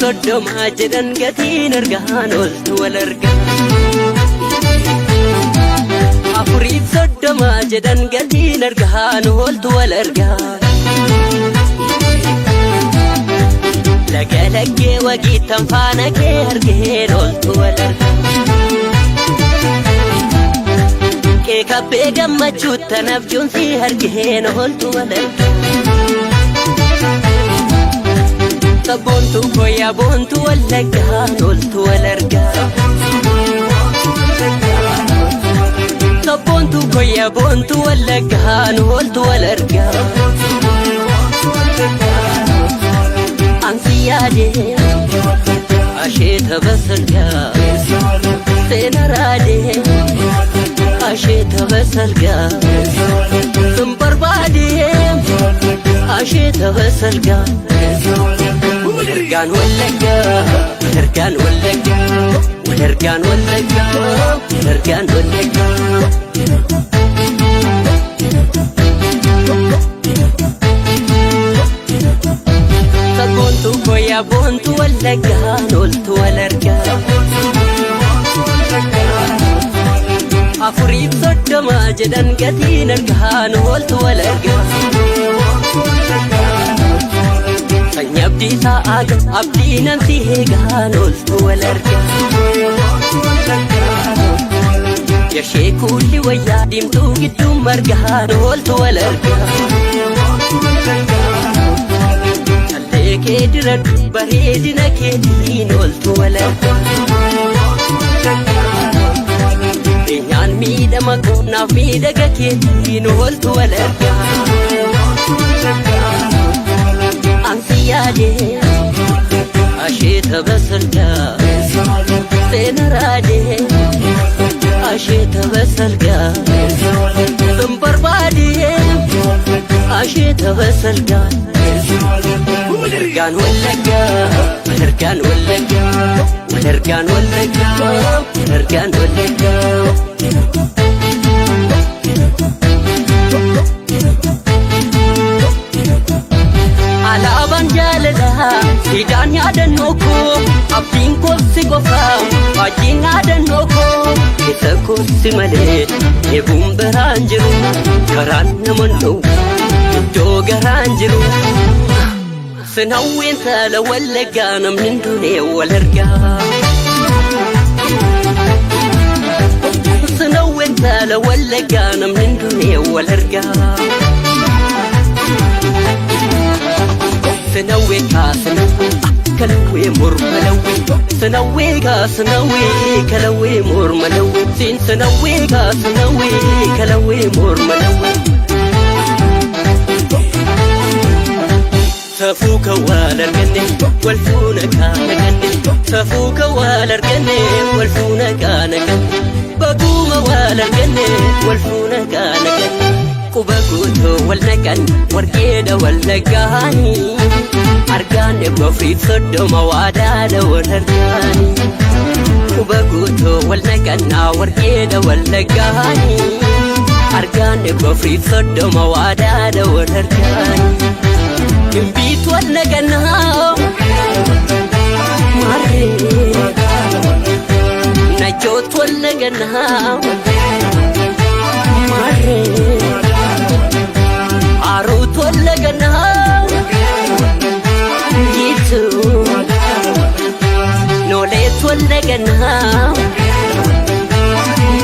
30 jedhan gatiin argaan oltu wal argaa. 34 jedhan gatiin argaan oltu wal argaa. Laga laggee wagiittan faana kee argeen oltu wal argaa. Qeekabbee gammachuuttan abjuun si argeen oltu wal argaa. Sabboontuu koyyaa boontuu wallaggaan oltu wal argaa. Sabboontuu koyyaa boontuu wallaggaan oltu wal argaa. Ansi yaadee asheeta basalgaa seena raadee asheeta basalgaa sun barbaadee asheeta basalgaa. Walargaan wallaggaa walargaan wallaggaa walargaan wallaggaa walargaan wallaggaa. Sabboontuu koyyaa boontuu wallaggaan oltu wal argaa. 34 jedhan gatiin argaan oltu wal argaa. Sanyii abdii sa'aa abdii nan si eegaan oltu wal argaa. Yashee kuulli wayyaa diimtuu gidduu margaan oltu wal argaa. Callee kee diradhu bareedina keetiin oltu wal argaa. Eenyaan miidhama koonaaf miidhaga keetiin oltu wal argaa. Ansi yaadee asheeta basalgaa seena raadee asheeta basalgaa sun barbaadee asheeta basalgaa. Walargaan wallaggaa walargaan wallaggaa walargaan wallaggaa walargaan wallaggaa. Alaabaan jaalalaa siidaan yaadannoo koo abdiin koobsi qofaa faajjiin yaadannoo koo keessa koobsi malee eeguun biraan jiru karaan nama dhowwu iddoo garaan jiru. Sinawween saala wallaggaa namni hin duune wal argaa. Sinawween saala wallaggaa namni hin duune wal argaa. Sinawwee kaasinawwee kalawwee morma lawwee sinawwee kaasinawwee kalawwee morma lawwee siin sinawwee kaasinawwee kalawwee morma lawwee. Safuu kan wal arganne wal fuuna kaana ganne safuu kan wal arganne wal fuuna kaana ganne baguma wal arganne wal fuuna kaana ganne quba guutuu wal naqan warqeedha wal naqaanii argaan 34 waadaadha wal argaanii quba guutuu wal naqannaa warqeedha wal naqaanii argaan 34 waadaadha wal argaanii. Gimbiitu wal naqannaa maarree najjootu wal naqannaa maarree haaruutu wal naqannaa jiitu nooleetu wal naqannaa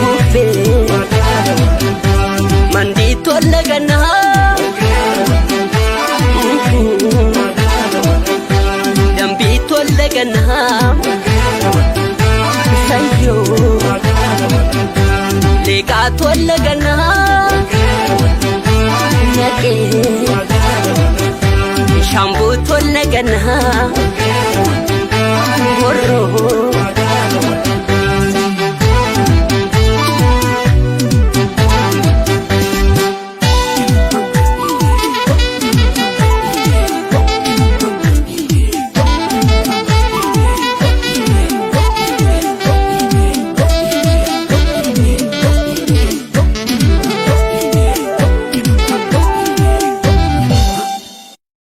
bubbee mandiitu wal naqannaa. Dambiitu wal naqannaa sayyoo leeqaatu wal naqannaa nyaqee shambuutu wal naqannaa.